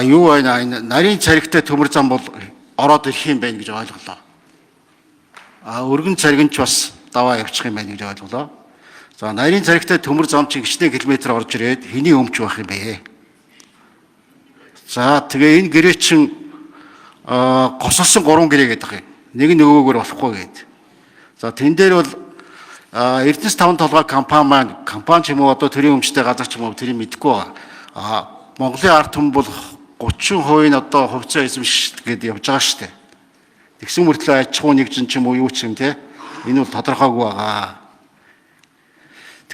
Юу байна, энэ нарийн царигтай төмөр зам бол ороод ирэх юм байна гэж ойлголоо. Өргөн цариг нь ч бас даваа явчих юм байна гэж ойлголоо. За, нарийн царигтай төмөр зам чинь хичнээн километр орж ирээд хэний өмч байх юм бэ? За, тэгээ энэ гэрээ чинь госолсон 3 гэрээ гэдэг юм. Нэг нь нөгөөгөр болохгүй гээд. За, тэн дээр бол Эрдэнэс таван толгой компани маань, компани ч юм уу, одоо төрийн өмчтэй газар ч юм уу, тэрийг мэдэхгүй байгаа. Монголын ард түмэн бол 30% нь одоо хувьцаа эзэмшдэг гэдээ явж байгаа шүү дээ. Тэгсэн мөртлөө аж ахуй нэгжин ч юм уу, юу ч юм те. Энэ бол тодорхойгүй байгаа.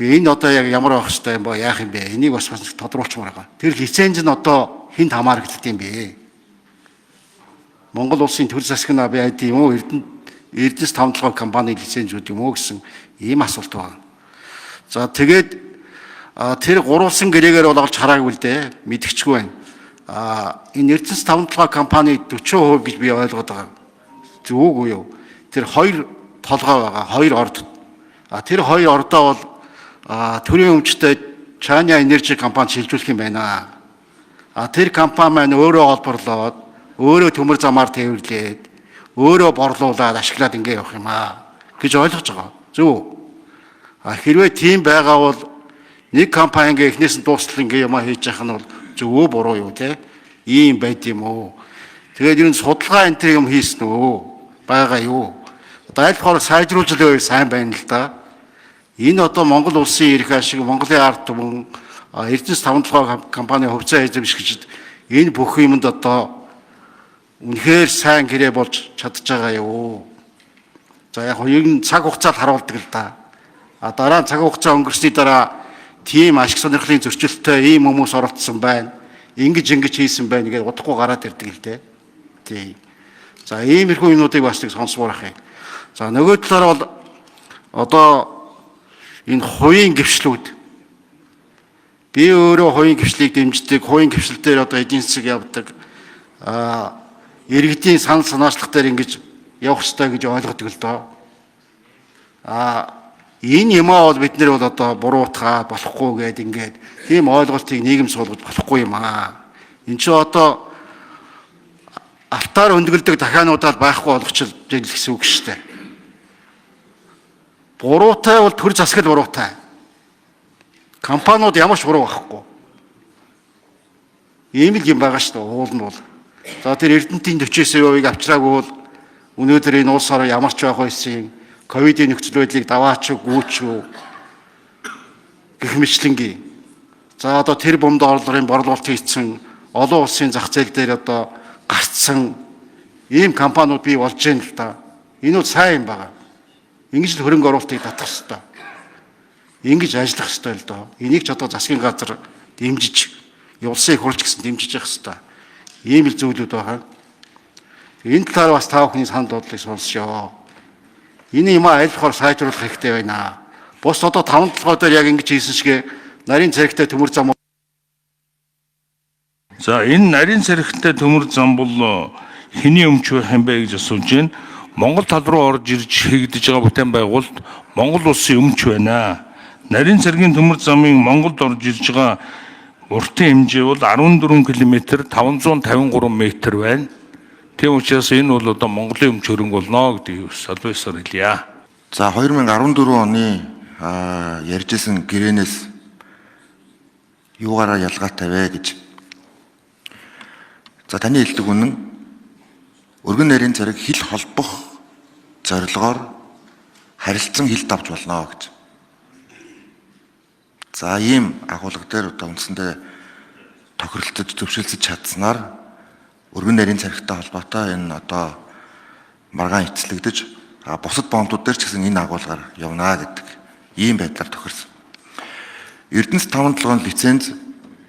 Тэгээ энэ одоо яг ямар байх хэвээр юм ба, яах юм бэ? Энийг бас тодруулчмаар байгаа. Тэр лиценз нь одоо хүнд хамаарагддаг юм бэ? Монгол улсын төр засаг нь байд юм уу? Эрдэнэс таван толгой компани лицензүүд юм уу гэсэн ийм асуулт байна. За, тэгээд тэр гурвалсан гэрээгээр бол олж хараагүй л дээ. Мэдчихгүй байна. Энэ Эрдэнэс таван толгой компани 40% гэж би ойлгоод байгаа. Зөв үгүй юу? Тэр хоёр толгой байгаа, хоёр орд. Тэр хоёр ордоо бол төрийн өмчтэй China Energy компани шилжүүлэх юм байна. Тэр компани маань өөрөө олборлоод, өөрөө төмөр замаар тээвэрлээд, өөрөө борлуулад, ашиглаад ингэ явах юм аа гэж ойлгож байгаа. Зөв үү? Хэрвээ тийм байгаа бол нэг компани ингээ эхнээс нь дуустал ингээ юмаа хийж яхах нь бол зөв үү, буруу юу те? Ийм байд юм уу? Тэгээд ер нь судалгаа энэ төр юм хийсэн үү? Байгаа юу? Одоо аль болохоор сайжруулж л байвал сайн байна л да. Энэ одоо Монгол улсын эрх ашиг, Монголын ард түмэн, Эрдэнэс таван толгой компани хувьцаа эзэмшигчид энэ бүх юмд одоо үнэхээр сайн гэрээ болж чадж байгаа юу? За, яг нь ер нь цаг хугацаанд харуулдаг л да. Дараа нь цаг хугацаа өнгөрсний дараа тийм ашиг сонирхлын зөрчилтэй ийм хүмүүс оролцсон байна. Ингэж ингэж хийсэн байна гэдээ удахгүй гараад ирдэг л дээ. Тийм. За, иймэрхүү юмнуудыг бас нэг сонсомоор ах юм. За, нөгөө талаараа бол одоо энэ хувийн гэвшлүүд, би өөрөө хувийн гэвшлийг дэмждэг, хувийн гэвшил дээр одоо эдийн засаг явдаг. Иргэдийн санал санаачлах дээр ингэж явах ёстой гэж ойлгодог л доо. Энэ юмаа бол бид нар бол одоо буруутгаа болохгүй гээд ингээд тийм ойлголтыг нийгэм суулгаж болохгүй юм аа. Энд чинь одоо алтаар өндгөлдөг дахиануудаа байхгүй болгочих гэсэн үг шүү дээ. Буруутай бол төр засаг л буруутай. Компаниуд ямар ч буруу байхгүй. Ийм л юм байгаа шүү дээ, уул нь бол. За, тэр Эрдэнэтийн 49%-ийг авчираагүй бол өнөөдөр энэ улс орон ямар ч байх байсан юм. Ковидын нөхцөл байдлыг даваач гүйч гэх мэтлэнгийн. За, одоо тэр бум долларын борлуулалт хийцэн, олон улсын зах зээл дээр одоо гарцсан ийм компаниуд бий болж байна л да. Энэ бол сайн юм байна. Ингэж л хөрөнгө оруулалтыг татах хэрэгтэй. Ингэж ажиллах хэрэгтэй л доо. Энийг ч одоо засгийн газар дэмжиж, улсын их хурл ч гэсэн дэмжиж явах хэрэгтэй. Ийм л зүйлүүд байгаа. Энэ талаар бас та бүхний санал бодлыг сонсъё. Энэ юм аль болохоор сайжруулах хэрэгтэй байна. Бус одоо таван толгой дээр яг ингэж хийсэн шиг нарийн царигтай төмөр зам. За, энэ нарийн царигтай төмөр зам бол хэний өмч байх юм бэ гэж асууж байна. Монгол тал руу орж ирж хийгдэж байгаа бүтээн байгуулалт Монгол улсын өмч байна. Нарийн цэргийн төмөр замын Монголд орж ирж байгаа уртын хэмжээ бол 14 км 553 м байна. Тийм учраас энэ бол одоо Монголын өмч хөрөнгө болно гэдгийг албан ёсоор хэлье. За, 2014 оны ярьжсэн гэрээнээс юугаараа ялгаатай вэ гэж. За, таны хэлдэг үнэн, өргөн нарийн цариг хил холбох зорилгоор харилцан хил давж болно гэж. За, ийм агуулга дээр одоо үндсэндээ тохиролцож, зөвшөлдөж чадсанаар өргөн нарийн царигтай холбоотой энэ одоо маргаан эцлэгдэж, бусад бомтууд дээр ч гэсэн энэ агуулгаар явна гэдэг ийм байдлаар тохирсон. Эрдэнэс таван толгойн лиценз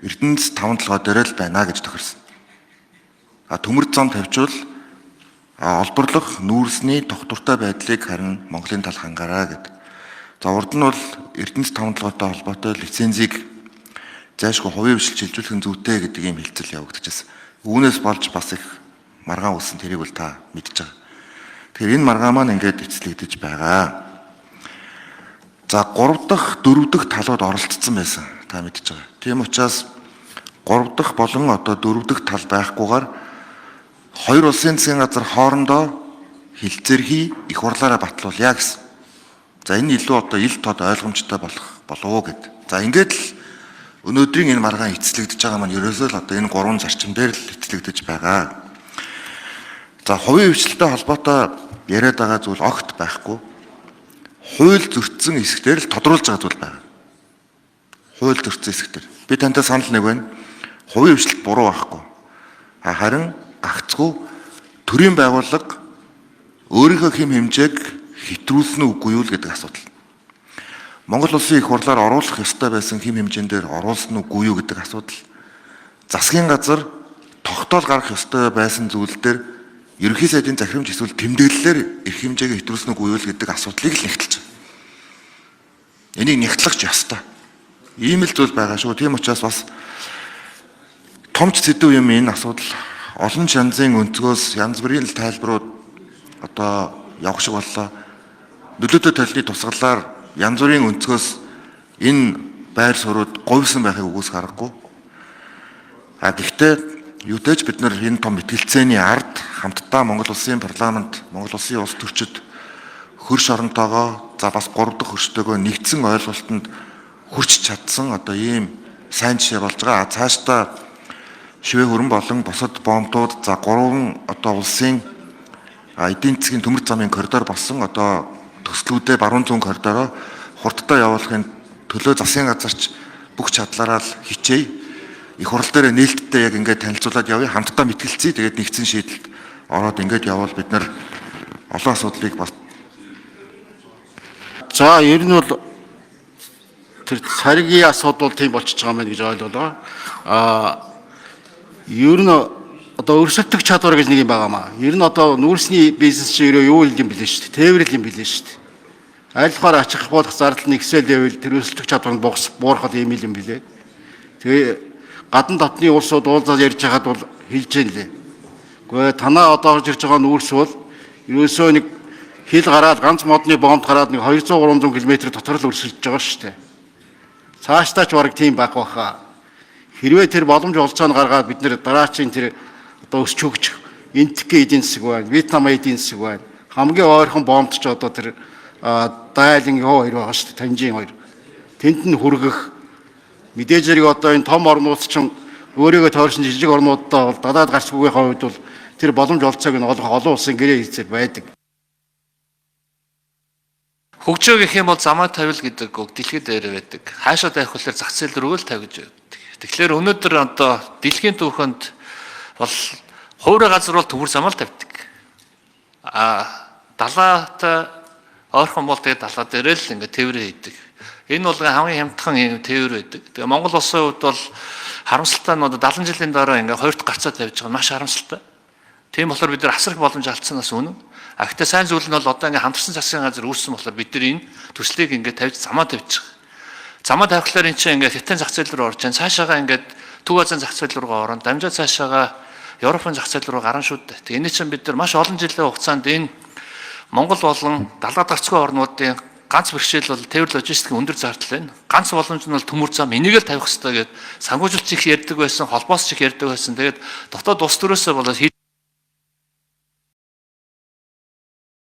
Эрдэнэс таван толгой дээр л байна гэж тохирсон. Төмөр зам тавьчвал олборлох нүүрсний тогтвортой байдлыг харин Монголын тал хангаараа гэдэг. За, урд нь бол Эрдэнэс таван толгойтой холбоотой лицензийг зайлшгүй хувийн хвшил шилжүүлэх нь зүйтэй гэдэг ийм хэлцэл явагдчихсан. Үүнээс болж бас их маргаан үүссэн, тэрийг бол та мэдж байгаа. Тэгэхээр энэ маргаан маань ингээд эцлэгдэж байгаа. За, 3 дахь, 4 дахь талууд оролцсон байсан. Та мэдж байгаа. Тийм учраас Гурав дахь болон одоо дөрөв дэх тал байхгүйгээр хоёр улсын засгийн газар хоорондоо хилцээрхий их хурлаараа батлуулъя гэсэн. За энэ илүү одоо ил тод ойлгомжтой болох болов уу гэд. За ингээд л өнөөдрийн энэ маргаан эцэслэгдэж байгаа маань ерөөсөө л одоо энэ гурван зарчим дээр л эцэслэгдэж байгаа. За хувийн хвшлтэй холбоотой яриад байгаа зүйл огт байхгүй. Хууль зөрчсөн хэсгээр л тодруулж байгаа зүйл байна. Хууль зөрчсөн хэсэг дээр. Би тантай санал нэг байна. Хувийн хвшлэлт буруу байхгүй. Харин гагцгүй төрийн байгууллага өөрийнхөө хэм хэмжээг хэтрүүлсэн үгүй юу л гэдэг асуудал. Монгол улсын их хурлаар оруулах ёстой байсан хэм хэмжээн дээр оруулсан үгүй юу гэдэг асуудал. Засгийн газар тогтоол гаргах ёстой байсан зүйл дээр ерөнхий сайдын захирамж эсвэл тэмдэглэлээр эрх хэмжээгээ хэтрүүлсэн үгүй юу л гэдэг асуудлыг л нэгтэлж байгаа. Энийг нэгтлэх ёстой. Ийм л зүйл байгаа шүү. Тийм учраас бас томч сэдв юм энэ асуудал олон янзын өнцгөөс янз бүрийн л тайлбарууд одоо явах шиг боллоо. Нөлөөтэй талны тусгалаар янз бүрийн өнцгөөс энэ байр суурьуд говьсон байхыг үгүйсэх аргагүй. А гэхдээ юутай ч бид нар энэ том мэтгэлцээний ард хамтдаа Монгол улсын парламент, Монгол улсын улс төрчид хөрш оронтойгоо за бас гурав дахь хөрштөөгөө нэгдсэн ойлголтод хүрч чадсан одоо ийм сайн жишээ болж байгаа. Цаашдаа шивээ хөрөн болон бусад бомтууд за гурван одоо улсын эдийн засгийн төмөр замын коридор болсон одоо төслүүдээ баруун зүүн коридороо хурдтай явуулахын төлөө засгийн газарч бүх чадлаараа л хичээе. Их хурал дээр нээлттэй яг ингээд танилцуулаад явъя. Хамтдаа мэтгэлцъя. Тэгээд нэгдсэн шийдэлд ороод ингээд явбал бид нар олон асуудлыг бас За ер нь бол тэр царгийн асуудал тийм болчихж байгаа юм байна гэж ойлголоо. Ер нь одоо өрсөлдөх чадвар гэж нэг юм байгаа маа. Ер нь одоо нүүрсний бизнес чинь ерөө юу юм бэлээ шүү дээ. Тээвэрлэл юм бэлээ шүү дээ. Аль болохоор ачих болох зардал нь ихсэл байвал тэр өрсөлдөх чадвар нь богс буурахад юм юм бэлээ. Тэгээ гадна дотны улсууд уулзаад ярьж байхад бол хэлж जैन лээ. Гэхдээ танаа одоо орж ирж байгаа нүүрс бол ерөөсөө нэг хил гараад ганц модны бомб гараад нэг 200 300 км дотор л өрсөлдөж байгаа шүү дээ. Цаашдаа ч бараг тийм байх байхаа. Хэрвээ тэр боломж олцоо нь гаргаад бид нэр дараачийн тэр одоо өсч хөгжих Энтгийн эдийн засаг байна, Вьетнам эдийн засаг байна. Хамгийн ойрхон бомбд ч одоо тэр дайлан хоёр байгаа шүү дээ, Танжин хоёр. Тэнд нь хүргэх мэдээж хэрэг одоо энэ том орнууд чинь өөрийгөө тойрсон жижиг орнуудаа бол гадаад гарцгүйгийнхаа хувьд бол тэр боломж олцоог нь олох олон улсын гэрээ хийцээр байдаг. Хөгжөө гэх юм бол замаа тавил гэдэг үг дэлхийд дээр байдаг. Хаашаа тавих вэлээр зах зээл рүү л тавь гэж байдаг. Тэгэхээр өнөөдөр одоо дэлхийн түүхэнд бол хуурай газар бол төмөр замаа л тавьдаг. Далаатай ойрхон бол тэгээд далаа дээр л ингээд тээврээ хийдэг. Энэ бол хамгийн хямдхан юм тээвэр байдаг. Тэгээ Монгол улсын хувьд бол харамсалтай нь одоо 70 жилийн дараа ингээд хоёр дахь гарцаа тавьж байгаа нь маш харамсалтай. Тийм болохоор бид нар асар их боломж алдсанаас үнэн. А гэхдээ сайн зүйл нь бол одоо ингээд хамтарсан засгийн газар үүссэн болохоор бид нар энэ төслийг ингээд тавьж замаа тавьж байгаа. Замаа тавихлаар энэ чинь ингээд хятадын зах зээл рүү орж байгаа. Цаашаагаа ингээд Төв Азийн зах зээл рүү орно. Дамжаа цаашаагаа Европын зах зээл рүү гарна шүү дээ. Тэгээ энэ чинь бид нар маш олон жилийн хугацаанд энэ Монгол болон далаа гарцгүй орнуудын ганц бэрхшээл бол тээвэр логистикийн өндөр зардал байна. Ганц боломж нь бол төмөр зам. Энийг л тавих хэрэгтэй гэдээ санхүүжилт их ярьдаг байсан, холбоос их ярьдаг байсан. Тэгээд дотоод улс төрөөсөө болоод